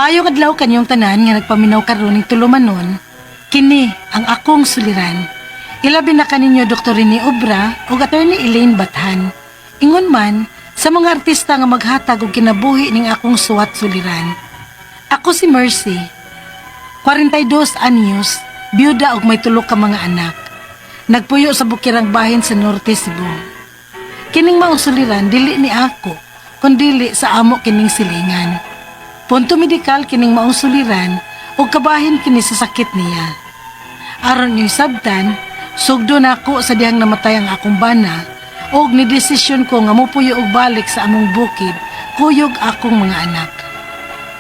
Maayong adlaw kanyong tanan nga nagpaminaw karon ning tulumanon, kini ang akong suliran. Ilabi na kaninyo Dr. Rene Obra ug Attorney Elaine Bathan. Ingon man sa mga artista nga maghatag og kinabuhi ning akong suwat suliran. Ako si Mercy, 42 anyos, biyuda og may tulo ka mga anak. Nagpuyo sa bukirang bahin sa Norte Cebu. Kining maong suliran dili ni ako, kundili sa amo kining silingan. Punto medikal kining maong suliran ug kabahin kini sa sakit niya. Aron niyo sabtan, sugdo nako sa dihang namatay ang akong bana ug ni desisyon ko nga mopuyo og balik sa among bukid kuyog akong mga anak.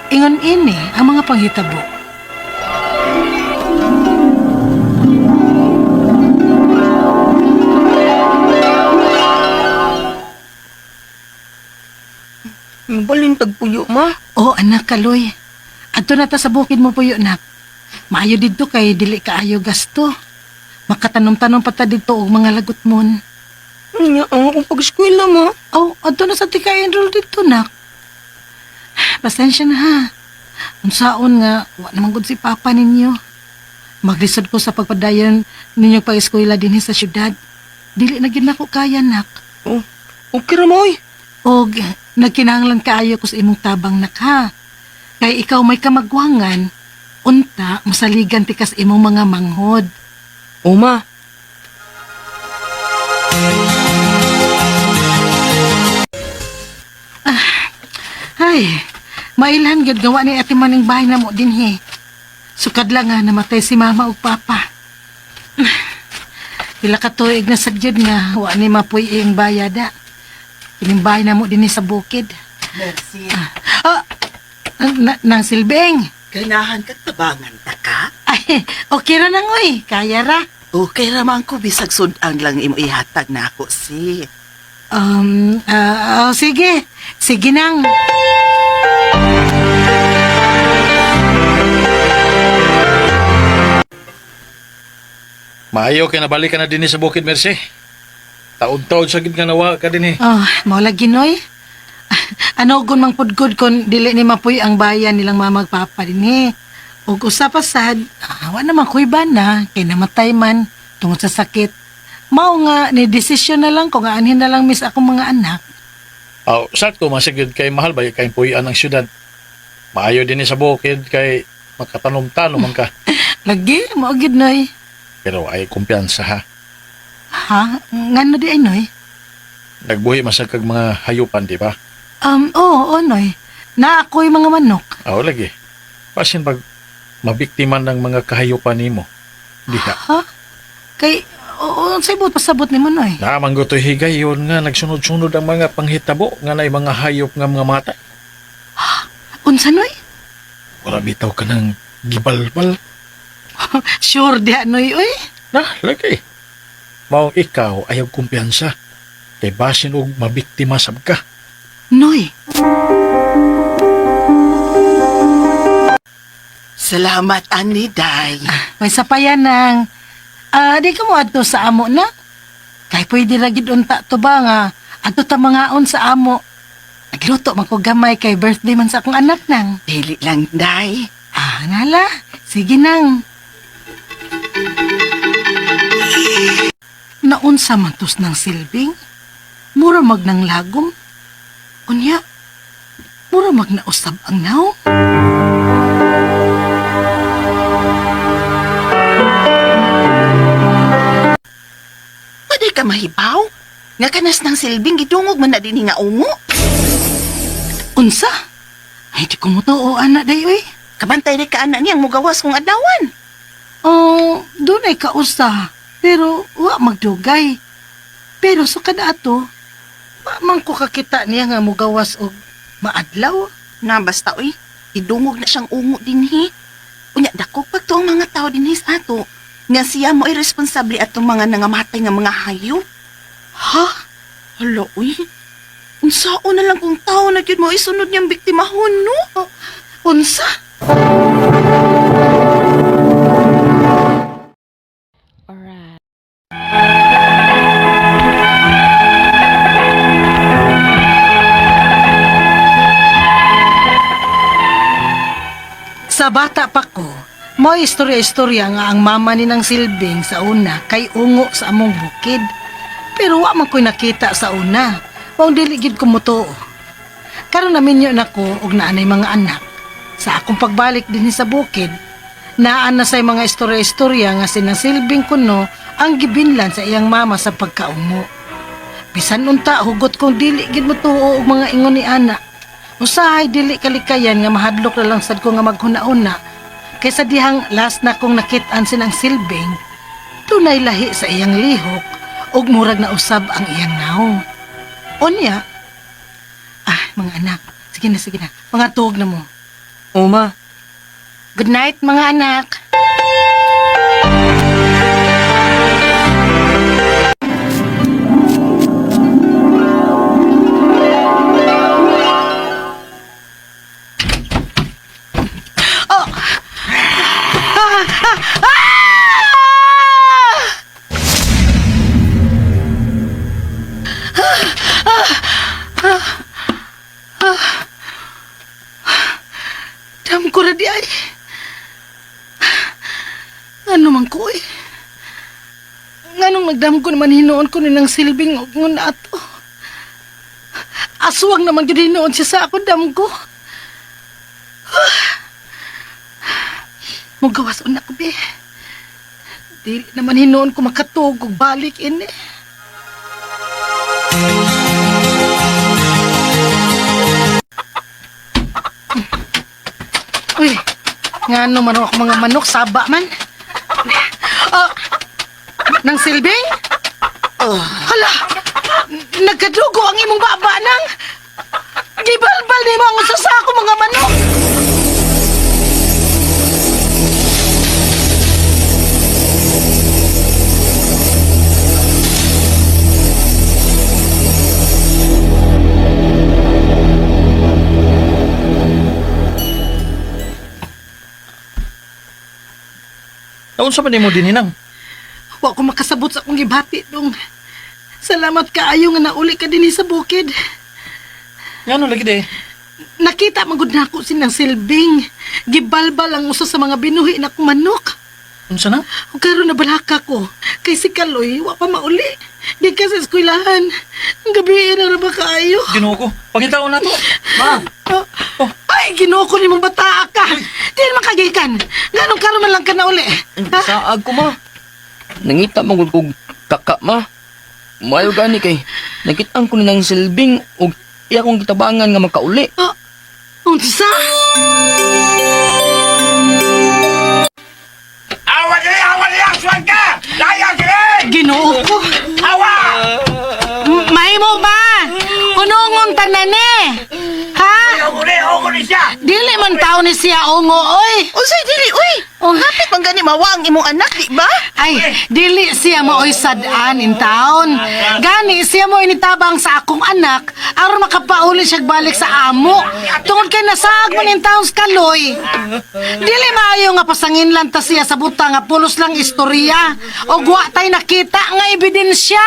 Ingon ini ang mga panghitabo. Balin tagpuyo, ma. Oh, anak kaloy. Adto na ta sa bukid mo puyo nak. Maayo didto kay dili kaayo gasto. Makatanom-tanom pa ta didto og mga lagutmon. Nya, ang akong pag-eskwela, ma. Oh, adto na sa tika enroll didto nak. Pasensya na ha. Unsaon nga wa naman gud si papa ninyo. Maglisod ko sa pagpadayon ninyo pag-eskwela dinhi sa syudad. Dili na gid nako kaya nak. Oh, okay ra, ma, oy. Og nagkinahanglan kaayo ko sa imong tabang nak ha. Kay ikaw may kamagwangan, unta masaligan ti kas imong mga manghod. Oh, ma. Ay, mailhan gyud gawa ni Ate Maning bahay na mo dinhi. Sukad lang nga namatay si mama ug papa. Pila ka tuig na sad gyud nga wa ni mapuy iyang bayada. Kining bahay na mo dinhi sa bukid. Mercy, Ah, nang silbing. ganahan kag tabangan ta ka? Ay, okay ra nang oy, kaya ra. Okay ra man ko bisag sud-ang lang imo ihatag na ako si. Sige. Sige nang. Maayo kay nabalik ka na dinhi sa Bukid Mercy. Taod-taod sa gid nga nawa ka dinhi. Oh, mao lagi noy. Ano gun mang pudgod kon dili ni mapuy ang bayan nilang mama ug papa dinhi. Ug usa pa sad, wa naman ko'y bana kay namatay man tungod sa sakit. Mao nga ni desisyon na lang ko nga anhin na lang miss akong mga anak. Aw, sakto man sa gid kay mahal ba kay puy-an ang syudad. Maayo dinhi sa bukid kay makatanom-tanom man ka. Lagi mao gid noy. Pero ay kumpiyansa ha. Ha? Ngano di ay noy? Nagbuhi man sa kag mga hayupan, di ba? Oo, oo, noy. Na ako'y mga manok. Aw lagi. Basin pag mabiktima ng mga kahayupan nimo. Diha. Ha? Kay oo, unsay buot pasabot nimo noy? Naman ko higayon nga nagsunod-sunod ang mga panghitabo nga nay mga hayop nga mga matay. Unsa noy? Wala bitaw ka ng gibalbal. Sure diha noy oy. Na, lagi. Maong ikaw ayaw kumpiyansa. Kay basin og mabiktima sab ka. Noy. Salamat ani day. May sapayan ng di ka mo adto sa amo na. Kay pwede ra gid unta to ba nga adto ta mangaon sa amo. Nagluto man ko gamay kay birthday man sa akong anak nang. Dili lang day. Ah, nala. Sige nang. Naunsa man tos ng silbing? Mura mag nang lagom? Unya, mura mag nausab ang naong? Pwede ka mahibaw? Nga kanas ng silbing gidungog man na dinhi nga ungo. Unsa? Ay, di ko mo to, anak day, uy. Kabantay di ka anak niyang mugawas kong adlawan. Oh, doon ay kausa. Pero wa magdugay. Pero sa kada ato, wa man ko kakita niya nga mugawas og maadlaw. Na basta oy, idungog na siyang ungo dinhi. Unya dako pag tuong mga tao dinhi sa ato. Nga siya mo ay responsable atong mga nangamatay nga mga hayop. Ha? Hala, uy. Unsaon na lang kung tao na gyud mo isunod niyang biktimahon, no? Unsa? Sa bata pa ko, mo istorya-istorya nga ang mama ni ng silbing sa una kay ungo sa among bukid. Pero wa man ko'y nakita sa una. Maong dili gid ko motuo. Karon naminyo na ko og naanay mga anak. Sa akong pagbalik dinhi sa bukid, naa na say mga istorya-istorya nga sinang silbing kuno ang gibinlan sa iyang mama sa pagkaungo. Bisan unta hugot kong dili gid motuo og mga ingon ni ana. Usahay dili kalikayan nga mahadlok na lang sad ko nga maghuna-una kaysa dihang last na kong nakit-an sinang silbing, dunay lahi sa iyang lihok ug murag na usab ang iyang nawong. Unya, mga anak, sige na, sige na. Mga tuog na mo. O ma, Good night, mga anak. Oh! Ah! Ah! Ah! Dam ko na di ay. Ano man ko eh. Nganong nagdam ko naman hinuon ko ni ng silbing og ngun ato. Aswang naman gyud hinuon siya sa ako dam ko. Mugawas una ko be. Dili naman hinuon ko makatug og balik ini. Uy, ngano man ako mga manok, saba man. Ah, nang silbing? Hala, nagkadugo ang imong baba nang. Gibalbal nimo ang usa sa ako mga manok. Naunsa man nimo dinhi nang? Wa ko makasabot sa akong gibati dong. Salamat kaayo nga nauli ka dinhi sa bukid. Ngano lagi de? Nakita man gud nako sinang silbing. Gibalbal ang usa sa mga binuhi na akong manok. Unsa na? Ug karon na balaka ko. Kay si Kaloy, wa pa mauli. Di ka sa eskwelahan. Ang gabi na ra ba kaayo? Ginoo ko. Pangitaon nato. ma, Oh. Ay, Ginoo ko nimong bataa ka. Di naman kagikan. Nganong karon man lang ka na uli? Ha? saag ko ma. Nangita man gud kog kaka ma. Mayo gani kay nakitaan ko ni ng silbing og iya kong gitabangan nga makauli. Oh, unsa? Awa dili, awa dili, aswan ka! Layo dili! Ginoo ko. Awa! Mahimo ba? Unongon tanan eh. Ha? Ako ni, ako ni siya! Dili man tao ni siya ungo, oy. Unsay dili uy? Oh. Hapit man gani mawa ang imong anak, di ba? Ay, dili siya maoy sad-an in town. Gani siya mo initabang sa akong anak aron makapauli siya balik sa amo. Tungod kay nasaag man in town sa Kaloy. Dili maayo nga pasangin lang ta siya sa buta nga pulos lang istorya. O wa tay nakita nga ebidensya.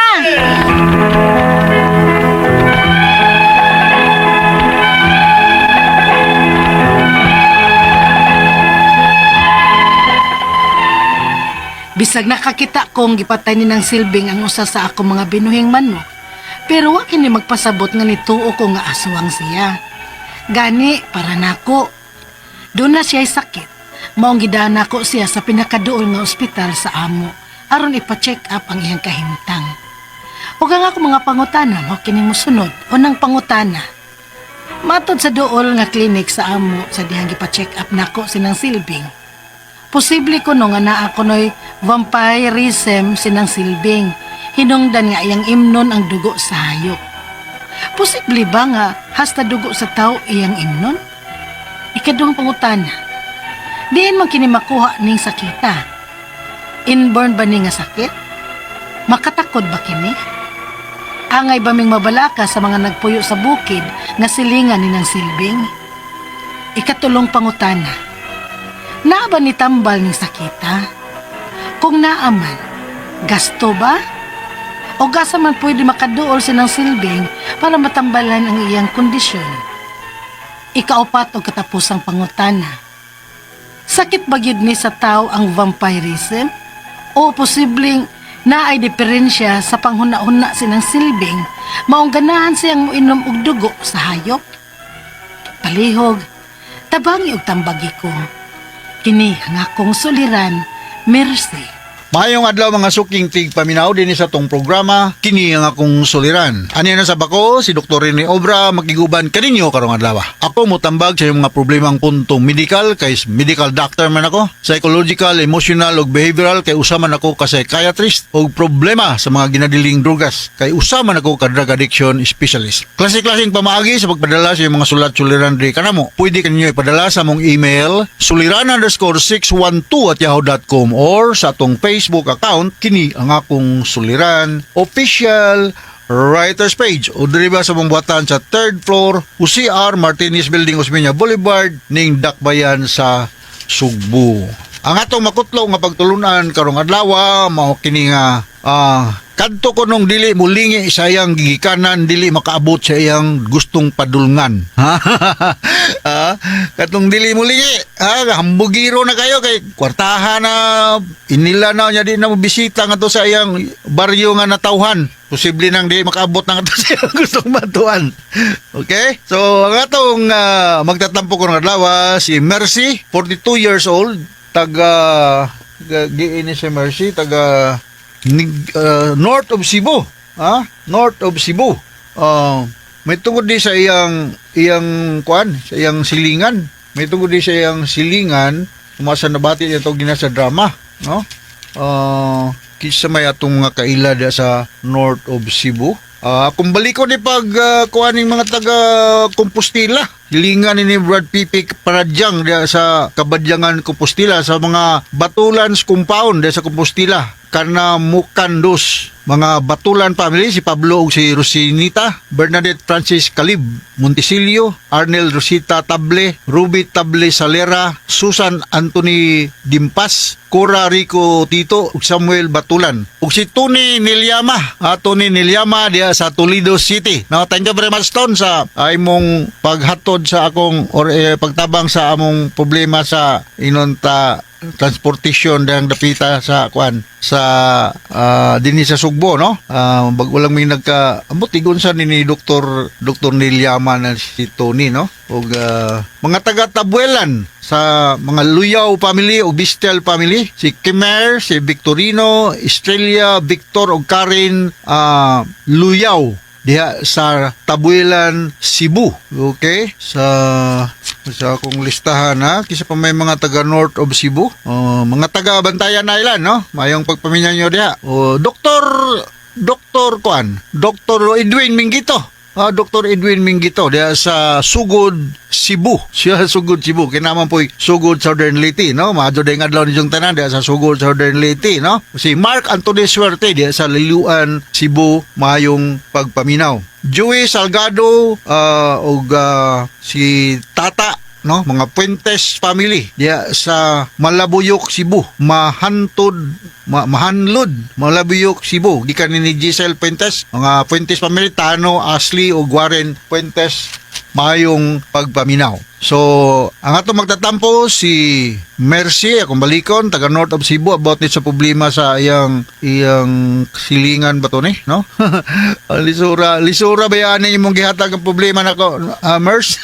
Bisag nakakita kong gipatay ni ng silbing ang usa sa akong mga binuhing manok. Pero wa kini magpasabot nga nituo ko nga aswang siya. Gani para nako. Doon na siya'y sakit. Maong gidaan nako siya sa pinakaduol nga ospital sa amo aron ipa-check up ang iyang kahimtang. Ug ang ako mga pangutana mo kining mosunod unang pangutana. Matod sa duol nga klinik sa amo sa dihang gipa-check up nako sinang silbing. Posible ko no nga naa kuno'y vampirism sinang silbing. Hinungdan nga iyang imnon ang dugo sa hayop. Posible ba nga hasta dugo sa tao iyang imnon? Ikaduhang pangutana. Diin man kini makuha ning sakita. Inborn ba ni nga sakit? Makatakod ba kini? Angay ba ming mabalaka sa mga nagpuyo sa bukid nga silingan ni ng silbing? Ikatulong pangutana. Naa ba ni tambal ning sakita? Kung naa man, gasto ba? O gasa man pwede makaduol sinang silbing para matambalan ang iyang kondisyon? Ikaupat o katapusang pangutana. Sakit ba gyud ni sa tao ang vampirism? O posibleng naay diferensya sa panghuna-huna sinang silbing maong ganahan siyang moinom og dugo sa hayop? Palihog, tabangi og tambagi ko. Kini ang akong suliran, Mercy. Maayong adlaw, mga suking tigpaminaw, dinhi sa atong programa "Kini ang Akong Suliran". Ani na sa bako si Dr. Rene Obra, makiguban kaninyo karong adlaw. Ako motambag sa inyong mga problemang puntong medical kay medical doctor man ako, psychological, emotional ug behavioral kay usa man ako ka psychiatrist, ug problema sa mga ginadiling drugas kay usa man ako ka drug addiction specialist. Klase-klaseng pamaagi sa pagpadala sa inyong mga sulat suliran diri kanamo. Pwede kaninyo ipadala sa among email suliran_612@yahoo.com or sa atong Facebook account, "Kini ang Akong Suliran Official Writers Page, o diri ba sa mong buhatan sa third floor, UCR Martinez Building, Osmeña Boulevard, ning Dakbayan sa Sugbo. Ang atong makutlo nga pagtulunan karong adlaw mao kini nga kadto ko nung dili mulingi sa iyang gigikanan, dili makaabot sa iyang gustong padulngan. Katong dili mulingi, hambugiro na kayo kay kwartahan na inila na niya, di na mo bisita ngadto sa iyang baryo nga natawhan. Posible nang di makaabot na ngadto sa iyang gustong matuan. Okay? So, ang atong magtatampo ko ng adlaw si Mercy, 42 years old, taga giini si Mercy, taga north of Cebu. Ha? North of Cebu. May tungod di sa iyang iyang kuan, sa iyang silingan. May tungod di sa iyang silingan, umasa nabati niya to gina sa drama, no? Kinsa may atong mga kaila diya sa north of Cebu? Kung balik ko ni pag kuan ning mga taga Compostela. Hilingan ni Brad Pipi Paradyang diya sa Kabadyangan, Compostela, sa mga Batulans compound diya sa Compostela. Kana Mukandos, mga Batulan family, si Pablo ug si Rosinita, Bernadette Francis Calib Montesilio, Arnel Rosita Table, Ruby Table Salera, Susan Anthony Dimpas, Cora Rico Tito ug Samuel Batulan. Ug si Tony Nilyama, Tony Nilyama diya sa Toledo City. Now, thank you very much, Ton, sa imong paghatod sa akong or pagtabang sa among problema sa inonta transportation dang dapita sa kuan sa dinhi sa Sugbo, no? Bag walang may nagka ambot tigon sa ni Dr. Nilyama na si Tony, no? Ug mga taga Tabuelan, sa mga Luyaw family ug Bistel family, si Kimer, si Victorino Estrella, Victor ug Karen Luyaw diha sa Tabuelan, Cebu. Okay? Sa akong listahan ha, kisa pa may mga taga North of Cebu. Oh, mga taga Bantayan Island, no? Mayong pagpaminyo nyo diha. Oh, Dr. Kuan, Dr. Edwin Mingito. Dr. Edwin Mingito diha sa Sugod, Cebu. Siya Sugod, Cebu. Kinaman po Sugod, Southern Leyte, no? Maadyo ding adlaw ni tanan diha sa Sugod, Southern Leyte, no? Si Mark Anthony Suerte diha sa Liluan, Cebu, mayong pagpaminaw. Joey Salgado ug si Tata, no, mga Puentes family diya sa Malabuyok, Cebu, Mahantod, Mahanlod, Malabuyok, Cebu, gikan ni Giselle Puentes. Mga Puentes family, Tano, Ashley ug Warren Puentes, maayong pagpaminaw. So, ang ato magtatampo si Mercy, akong balikon, taga North of Cebu, about ni sa problema sa iyang iyang silingan ba to ni, no? Lisura, lisura ba yan imong gihatag ang problema nako, Merce?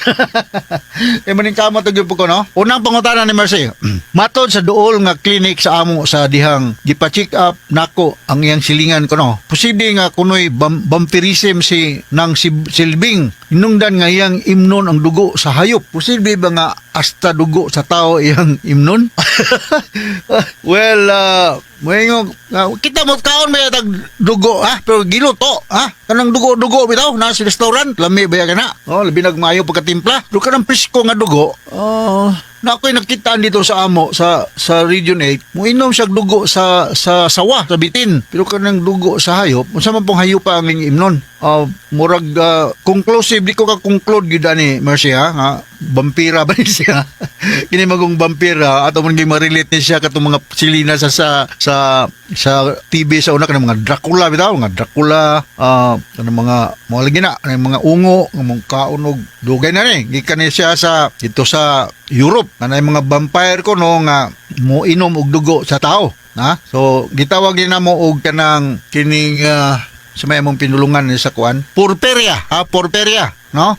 E maning kamot gyud po ko, no? Unang pangutana ni Mercy, matod sa duol nga clinic sa amo sa dihang gipa-check up nako ang iyang silingan kuno. Posible nga kunoy vampirism si nang si, silbing inungdan nga iyang imnon ang dugo sa hayop. Posible ba nga hasta dugo sa tao iyang imnon? Well, moingon kita mo kaon may tag dugo ha, pero giluto ha. Kanang dugo-dugo bitaw na sa restaurant, lami ba kana? Oh, labi nagmayo pagkatimpla. Do kanang presko nga dugo. Oh, na ako'y nakitaan dito sa amo sa Region 8, moinom siya dugo sa sawa, sa bitin. Pero kanang dugo sa hayop, unsa man pong hayop pa ang imnon? Murag conclusive di ko ka conclude gyud ani, Mercy, ha, nga vampira ba ni siya? Kini magong vampira ato man gyud ma-relate ni siya katong mga silina sa TV sa una, kanang mga Dracula bitaw, mga Dracula, kanang mga mga lagi na kanang mga ungo nga mong kaon og dugay na ni gikan ni siya sa dito sa Europe. Kanay mga vampire ko no nga mo inom og dugo sa tao, ha? So gitawag din namo og kanang kining sa may among pinulungan ni sa kuan, porphyria, ha, porphyria, no?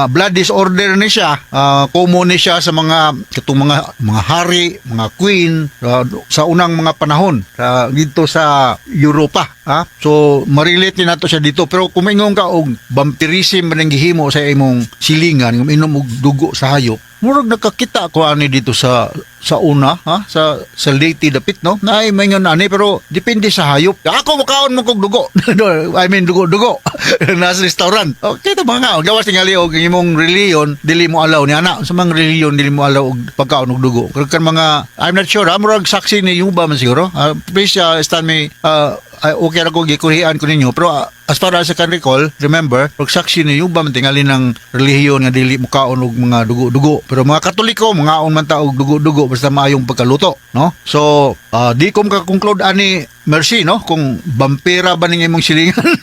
Blood disorder ni siya. Common ni siya sa mga katong mga hari, mga queen sa unang mga panahon dito sa Europa, ha? So ma-relate ni nato siya dito, pero kung maingon ka og vampirism man ang gihimo sa imong silingan nga inom og dugo sa hayop, murag nakakita ko ani dito sa una, ha, sa Leyte dapit, no, naay maingon ani, pero depende sa hayop. Ako mukaon mo kog dugo, no, I mean dugo dugo nasa restaurant. Okay to mga gawas tingali og imong relihiyon dili mo allow ni ana. Sa mga relihiyon dili mo allow og pagkaon og dugo kan mga, I'm not sure, ha, murag Saksi ni Jehovah man siguro. Please stand me, okay ra ko gikurihan ko ninyo, pero as far as I can recall, remember, pag Saksi ni Jehovah man tingali ng relihiyon nga dili mukaon og mga dugo-dugo, pero mga Katoliko mangaon man ta og dugo-dugo basta maayong pagkaluto, no? So di ko maka-conclude ani, Mercy, no, kung vampira ba ning imong silingan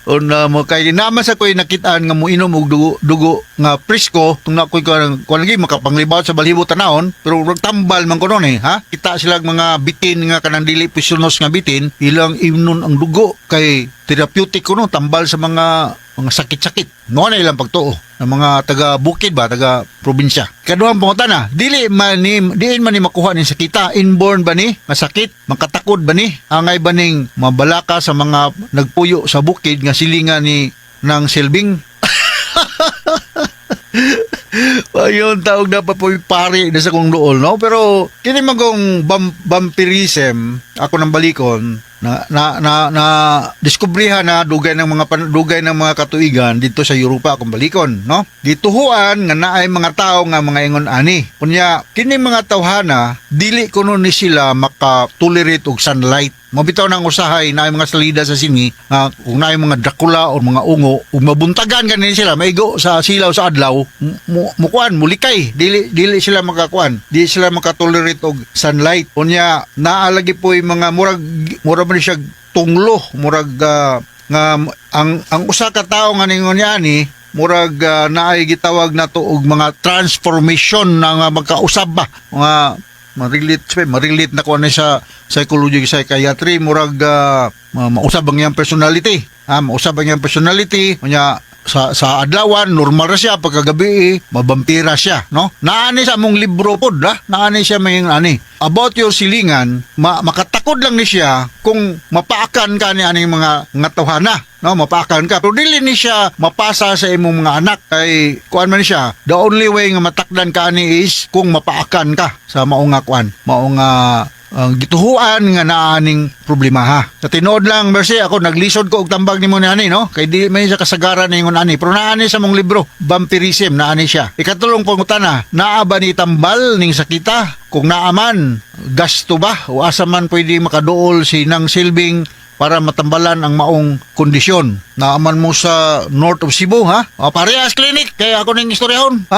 o na mo, kay naman sa ko'y nakitaan nga mo inom og dugo dugo nga presko tung na ko'y kuan kuan lagi makapanglibaw sa balhibo tanawon, pero murag tambal man ko noon eh, ha. Kita sila mga bitin nga kanang dili poisonous nga bitin, ilang imnon ang dugo kay therapeutic kuno, tambal sa mga sakit-sakit, no, na ilang pagtuo ng mga taga bukid ba, taga probinsya. Kaduhang pangutana, dili man ni diin man ni makuha ni sakita? Inborn ba ni masakit? Makatakod ba ni? Angay ba ning mabalaka sa mga nagpuyo sa bukid nga silingan ni ng silbing? Ayun, tawag na pa po yung pari na sa kong duol, no? Pero, kini man kong vampirism, ako ng balikon, na diskubrihan na dugay ng mga katuigan dito sa Europa akong balikon, no? Gituhuan nga naay mga tao nga mga ingon ani. Unya, kini mga tawhana, dili kuno ni sila maka-tolerate og sunlight. Mabitaw nang usahay na mga salida sa sini nga kung naay mga Dracula o mga ungo ug mabuntagan ganin sila maigo sa silaw sa adlaw, mukuan mulikay, dili sila makakuan, dili sila makatolerate og sunlight. Unya naa lagi po'y mga murag murag man siya tunglo, murag nga ang usa ka tawo nga ningon niya ani murag naay gitawag nato og mga transformation na nga magkausab ba, mga ma-relate na ko ano sa psychology, psychiatry, murag mausab ang iyang personality, ha, mausab ang iyang personality. Unya sa adlawan normal ra siya, pagkagabi eh, mabampira siya, no? Naani sa among libro pod, ha, naani siya may ani about your silingan, makatakod lang ni siya kung mapaakan ka ni aning mga tawhana, no? Mapaakan ka, pero dili ni siya mapasa sa imong mga anak kay kuan man siya. The only way nga matakdan ka ani is kung mapaakan ka sa mao nga kuan, mao nga ang gituhuan nga naaning problema, ha. Sa tinuod lang, Mercy, ako naglisod ko og tambag nimo ni ani, no? Kay di may sa kasagaran ningon ani, pero naani sa mong libro, vampirism, naani siya. Ikatulong pangutana, naa ba ni tambal ning sakita? Kung naaman, gasto ba? O asa man pwede makaduol si nang silbing para matambalan ang maong kondisyon? Naaman mo sa North of Cebu, ha? O, Parehas Clinic, kaya ako ning istoryahon.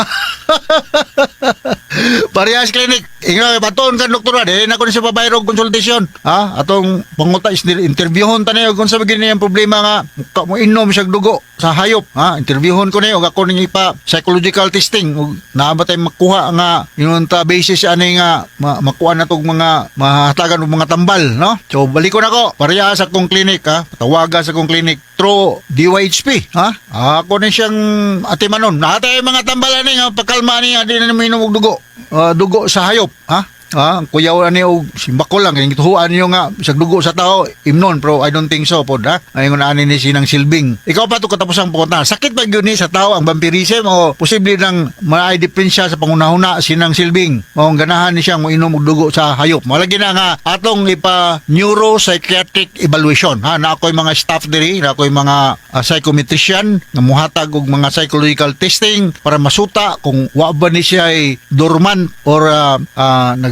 Parehas Clinic. Ingon, baton kan doktora, di na ko ni sa pabayrog consultation. Ha? Atong panguta is interviewhon ta niyo kung sa gini ang problema nga muka mo inom siya dugo sa hayop, ha? Interviewhon ko niyo ug ako ning ipa psychological testing ug naa ba tay makuha nga ingon ta basis ani nga makuha na tog mga mahatagan og mga tambal, no? So balikon ako. Parehas akong clinic, ha? Tawaga sa akong clinic through DYHP, ha? Ako ni siyang atimanon. Natay mga tambal ani nga pagkalma ni nga di na mo inom og dugo. Dugo sa hayop, ha? Ha, ang kuyaw ani og simbako lang kay gituhuan niyo nga sa dugo sa tao imnon, pero I don't think so pod, ha. Ayon na ani ni sinang silbing. Ikaw pa to katapos ang pangutana. Sakit ba gyud ni sa tao ang vampirism o posible nang maay diferensya sa pangunahuna sinang silbing? Maong ganahan ni siyang moinom og dugo sa hayop. Malagi na nga atong ipa neuropsychiatric evaluation, ha. Na ako'y mga staff diri, na ako'y mga psychometrician nga muhatag og mga psychological testing para masuta kung wa ba ni siya ay dormant or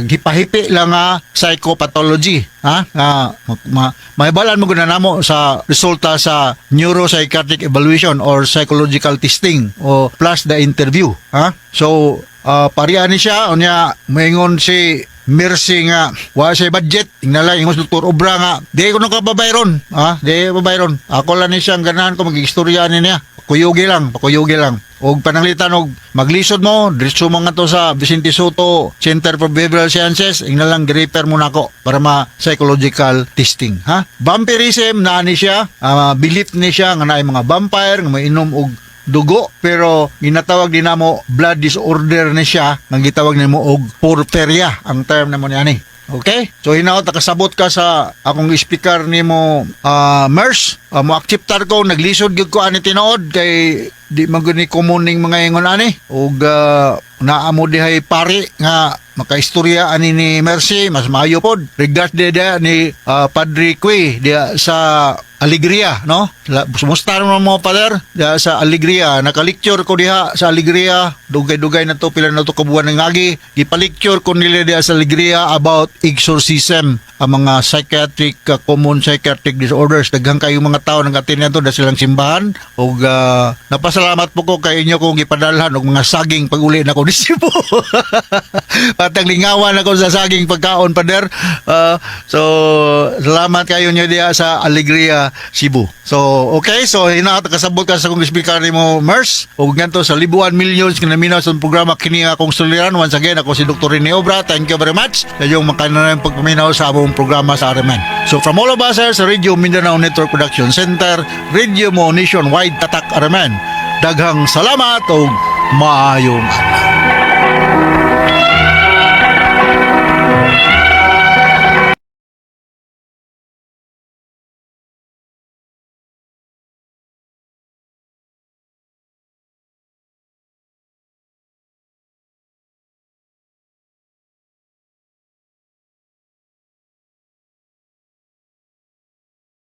naghipahipi lang nga psychopathology, ha. Mahibalan mo gud na namo sa resulta sa neuropsychiatric evaluation or psychological testing o plus the interview, ha. So Parian ni siya unya moingon si Mercy nga wa siya budget ingnala ingon si Dr. Obra nga di ko nang kababayron, ha, di babayron. Ako lang ni siyang ganahan ko mag-istorya ni niya. Kuyugi lang, pakuyugi lang. Og pananglitan og maglisod mo, diretso mo nga to sa Vicente Soto Center for Behavioral Sciences, ingna lang gi-refer mo nako para ma psychological testing, ha? Vampirism naa ni siya, belief ni siya nga naay mga vampire nga mainom og dugo, pero ginatawag din namo blood disorder ni siya nga gitawag nimo og porphyria ang term namo niani. Okay? So hinaot nakasabot ka sa akong speaker nimo, Mers. Mo acceptar ko naglisod gyud ko ani tinuod kay di man gud ni common ning mga ingon ani ug naa mo dihay pari nga makaistorya ani ni Mercy, mas maayo pod. Regards diha ni Padre Kui diha sa Alegria, no? Kumusta naman mo, Father? Diha sa Alegria, naka-lecture ko diha sa Alegria, dugay-dugay na to, pila na to kabuan ng agi. Gipa-lecture ko nila diha sa Alegria about exorcism, ang mga psychiatric, common psychiatric disorders. Daghang kayo mga tao nang atin to dahil silang simbahan. Ug napasalamat po ko kay inyo kong gipadalhan og mga saging pag uli na ko ni Cebu. Patang lingawan ako sa saging pagkaon, Pader. So, salamat kayo nyo diha sa Alegria, Cebu. So, okay. So, hinaot kasabot ka sa akong speaker nimo, Mers. Ug nganto sa libuan millions nga naminaw sa programa, kini nga akong suliran. Once again, ako si Dr. Rene Obra. Thank you very much sa iyong makananan pagpaminaw sa among programa sa RMN. So, from all of us here sa Radio Mindanao Network Production Center, Radio Mo Nationwide, Tatak RMN. Daghang salamat ug maayong adlaw.